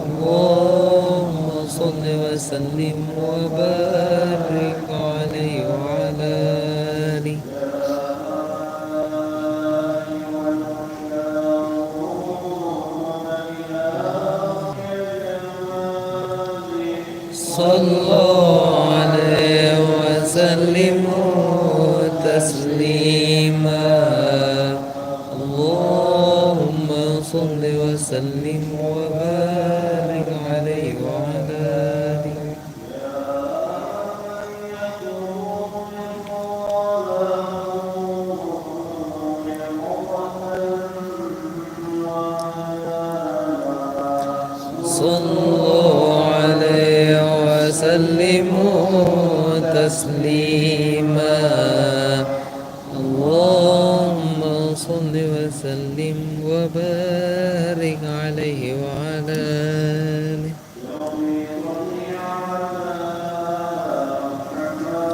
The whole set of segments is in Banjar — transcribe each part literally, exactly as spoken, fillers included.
اللهم صل وسلم وبارك عليه وعلى آله. صلوا عليه وسلموا تسليما. اللهم صل وسلم وبارك عليه وعلى آله. صلوا عليه وسلموا تسليما. اللهم صل وسلم وبارك عليه وعلى آله.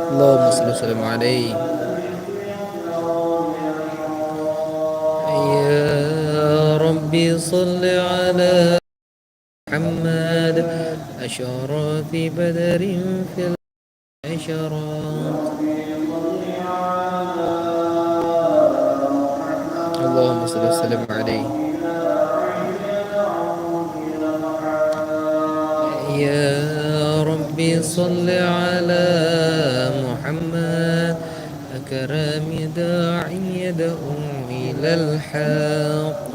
اللهم صل وسلم عليه. يا رب صل على محمد أشرف بدر في العشرة. اللهم صل وسلم عليه. يا رب صل على محمد أكرم داع يدعو إلى الحق.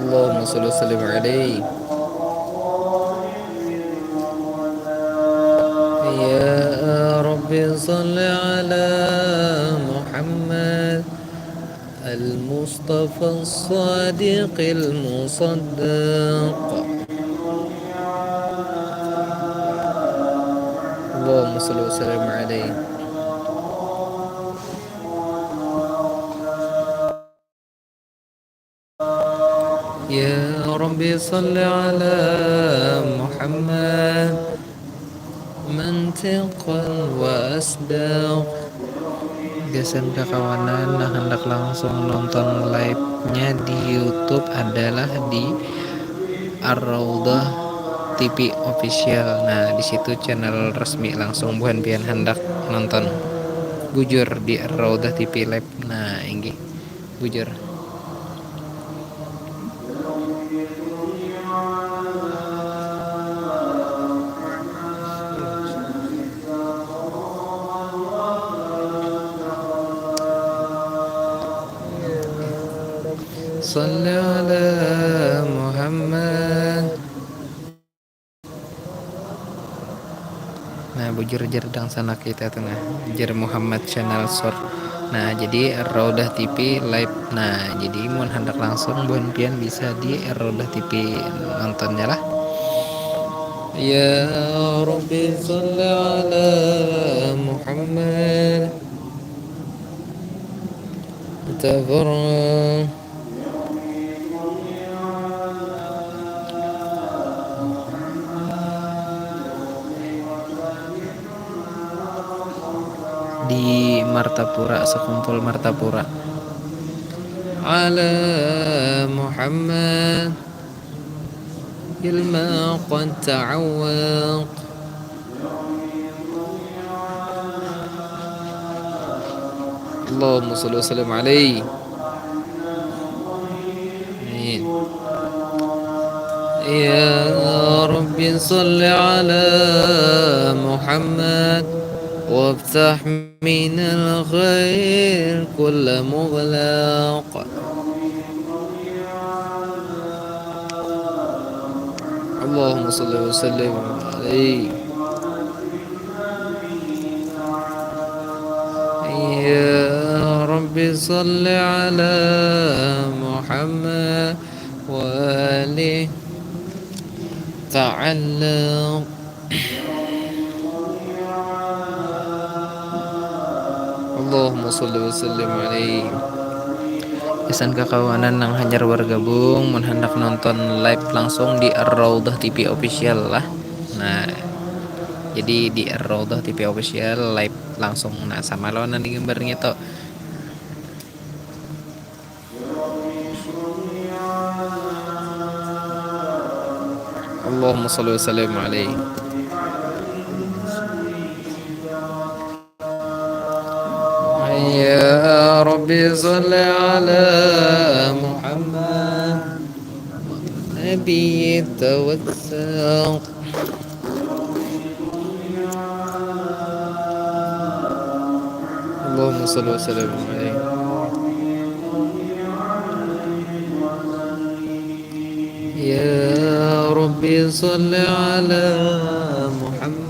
اللهم صل وسلم عليه. يا رب صل على محمد المصطفى الصادق المصدق. اللهم صل وسلم عليه. يا رب صل على محمد منطقا وأصدق. Gasan kakawanan nang handak langsung nonton live-nya di YouTube adalah di Ar-Raudhah T V Official. Nah, di situ channel resmi langsung buhan pian handak nonton. Bujur di Ar-Raudhah T V Live. Nah, inggih. Bujur. صل على محمد. Nah, bujur jar dangsanak kita tu nah, jar Muhammad Channel Short. Nah, jadi Raudhah T V Live. Nah, jadi mun handak langsung buhan pian bisa di Raudhah T V nontonnya lah. يا رب صل على محمد. تفرغ. Di Martapura, sekumpul Martapura. على محمد علما قد تعوق. اللهم صل وسلم عليه. آمين. يا رب صل على محمد وافتح من الخير كل مغلق. اللهم صل وسلم عليه. يا رب صل على محمد وآله تعلق. Allahumma salli wa sallim alaihi. Gasan kakawanan nang hanyar bargabung, mun handak nonton live langsung di Ar-Raudhah T V Official lah. Nah, jadi di Ar-Raudhah T V Official live langsung. Nah, sama lawan nang di gambar ngeto. اللهم صل وسلم عليه. يا رب صل على محمد نبي التوسل. اللهم صل وسلم عليه. يا رب صل على محمد